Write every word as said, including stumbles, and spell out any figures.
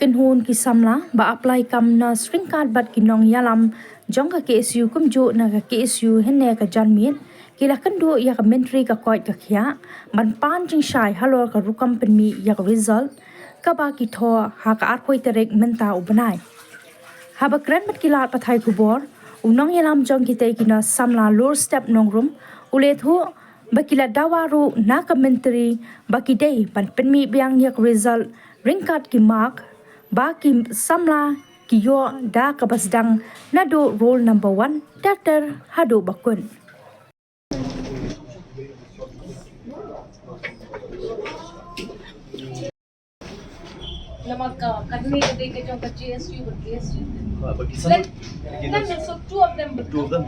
Kynhun ki samla ba apply kam nurse ryngkat bad ki nongïalam jong ka K S U kumjuh na ka K S U hynne ka janmiet ki la kynduh ïa ka Myntri ka koit ka khiah ban pan jingshai halor ka rukom pynmih ïa ka result kaba ki thoh ha ka arphew tarik mynta u bnai. Haba kren bad ki lad pathai khubor, u nongïalam jong kitei ki nurse samla Lurstep Nongrum u la ïathuh ba ki la dawa ruh na ka Myntri ba ki dei ban pynmih biang ïa ka result ryngkat ki mark ba ki samla ki ïoh da kaba sdang naduh roll number one ter ter haduh ba kut. Namar ka katni ka dei ka jong ka J S U bad K S U. Ah, bad ki samla. Then, then so two of them. Two of them.